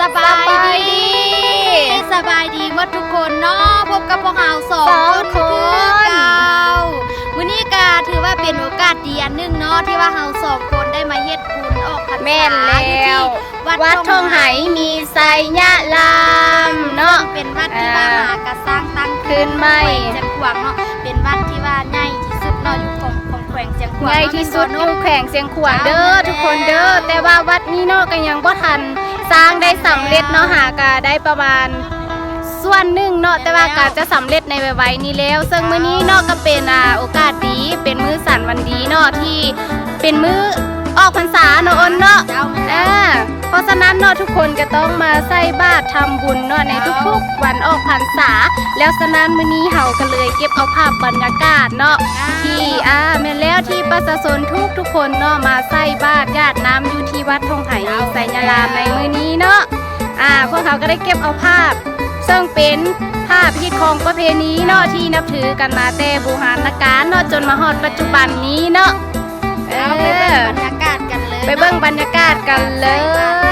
ສະບາຍດີ ສະບາຍດີໝົດທຸກຄົນເນາະ ພົບກັບພວກເຮົາສອງຄົນຄືເກົ່າ. ມື້ນີ້ກະຖືວ່າເປັນໂອກາດດີອັນໜຶ່ງເນາະ ທີ່ວ່າເຮົາສອງຄົນໄດ້ມາເຮັດບຸນອອກພັນສາ ແມ່ນແລ້ວ ຢູ່ທີ່ວັດທົ່ງໄຫມີໄຊຍະລາມເນາະ ເປັນວັດທີ່ວ່າຫາກະສ້າງຕັ້ງຂຶ້ນໃໝ່ ແຂວງຊຽງຂວາງເນາະ ເປັນວັດທີ່ວ່າໃຫຍ່ທີ່ສຸດເນາະ ຢູ່ຂອງ ຂອງແຂວງຊຽງຂວາງ ໃຫຍ່ທີ່ສຸດຢູ່ແຂວງຊຽງຂວາງເດີ ເຈົ້າ ທຸກຄົນເດີ. ແມ່ນແລ້ວ ແຕ່ວ່າວັດນີ້ເນາະ ກະຍັງບໍ່ທັນສ້າງໄດ້ສຳເລັດເນາະ ຫາກະໄດ້ປະມານສ່ວນໜຶ່ງເນາະ ແຕ່ວ່າກະຈະສຳເລັດໃນໄວໆນີ້ແລ້ວ. ເຊິ່ງມື້ນີ້ເນາະ ກະເປັນ ອ່າ ໂອກາດດີ ເປັນມື້ສັນວັນດີເນາະ ທີ່ເປັນມື້ອອກພັນສາເນາະ ໂອນເນາະ ເຈົ້າ ແມ່ນແລ້ວ ອ່າ ເພາະສະນັ້ນເນາະ ທຸກຄົນກະຕ້ອງມາໃສ່ບາດທຳບຸນເນາະ ໃນທຸກໆວັນອອກພັນສາ. ແລ້ວສະນັ້ນມື້ນີ້ເຮົາກະເລີຍເກັບເອົາພາບບັນຍາກາດເນາະ ທີ່ ອ່າ ແມ່ນແລ້ວ ທີ່ປະຊາຊົນທຸກໆຄົນເນາະ ມາໃສ່ບາດຢາດນ້ຳຢູ່ທີ່ວັດທົ່ງໄຫມີໄຊຍະລາມໃນມື້ນີ້ເນາະ. ອ່າ ພວກເຮົາກະໄດ້ເກັບເອົາພາບ ເຊິ່ງເປັນພາບຮີດຄອງປະເພນີເນາະ ທີ່ນັບຖືກັນມາແຕ່ບູຮານນະການເນາະ ຈົນມາຮອດປັດຈຸບັນນີ້ເນາະ. ເອີ ເຮົາໄປເບິ່ງບັນຍາກາດກັນເລີຍ ໄປເບິ່ງບັນຍາກາດກັນເລີຍ.